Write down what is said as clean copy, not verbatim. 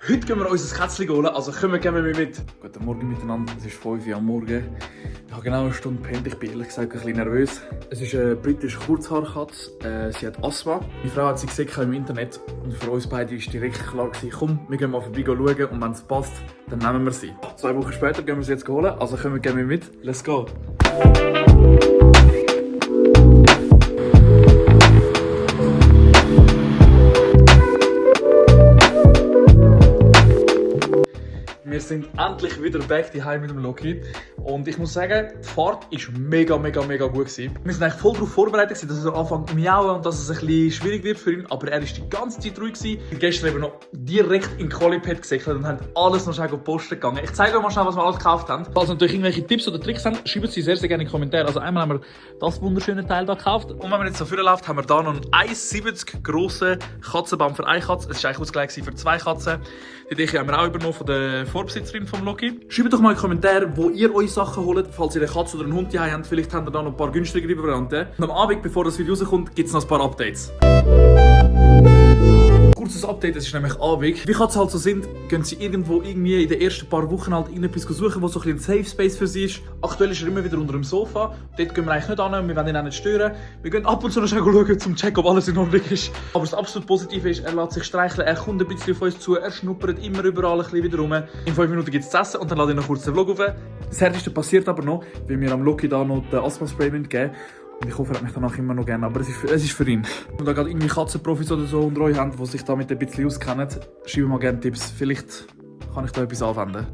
Heute gehen wir unser Kätzchen holen, also kommen wir mit. Guten Morgen miteinander, es ist 5 Uhr am Morgen. Ich habe genau eine Stunde gepennt, ich bin ehrlich gesagt ein bisschen nervös. Es ist eine britische Kurzhaarkatze, sie hat Asthma. Meine Frau hat sie gesehen im Internet und für uns beide war direkt klar, komm, wir gehen mal vorbei schauen und wenn es passt, dann nehmen wir sie. 2 Wochen später gehen wir sie jetzt holen, also kommen wir mit. Let's go! Wir sind endlich wieder back daheim mit dem Loki. Und ich muss sagen, die Fahrt war mega gut gewesen. Wir sind eigentlich voll darauf vorbereitet, dass er anfängt zu miauen und dass es ein bisschen schwierig wird für ihn. Aber er war die ganze Zeit ruhig gewesen. Gestern eben noch direkt in den Qualipad gesäckelt und haben alles noch schnell posten gegangen. Ich zeige euch mal schnell, was wir alles gekauft haben. Falls ihr natürlich irgendwelche Tipps oder Tricks habt, schreibt sie sehr gerne in die Kommentare. Also einmal haben wir das wunderschöne Teil hier gekauft. Und wenn man jetzt so vorläuft, haben wir hier noch einen 1,70 grossen Katzenbaum für eine Katze. Es war eigentlich ausgelegt für 2 Katzen. Die Idee haben wir auch übernommen von der Vorbesitzerin vom Loki. Schreibt doch mal in die Kommentare, wo ihr eure Sachen holt, falls ihr eine Katze oder einen Hund hier habt. Vielleicht habt ihr da noch ein paar günstigere Varianten. Und am Abend, bevor das Video rauskommt, gibt es noch ein paar Updates. Kurzes Update, es ist nämlich Abend. Wie Katzen halt so sind, gehen sie irgendwo irgendwie in den ersten paar Wochen halt irgendetwas suchen, was so ein Safe Space für sie ist. Aktuell ist er immer wieder unter dem Sofa. Dort gehen wir eigentlich nicht an, wir wollen ihn auch nicht stören. Wir gehen ab und zu noch schauen, um zu checken, ob alles in Ordnung ist. Aber das absolut Positive ist, er lässt sich streicheln, er kommt ein bisschen auf uns zu, er schnuppert immer überall ein bisschen wieder rum. In 5 Minuten gibt es zu essen und dann lade ich noch kurz den Vlog auf. Das Härteste passiert aber noch, weil wir am Loki da noch den Asthma-Spray geben. Und ich hoffe, er hat mich danach immer noch gerne, aber es ist für ihn. Wenn da gerade irgendwie Katzenprofis oder so unter euch haben, die sich damit ein bisschen auskennen, schreibt mal gerne Tipps. Vielleicht kann ich da etwas anwenden.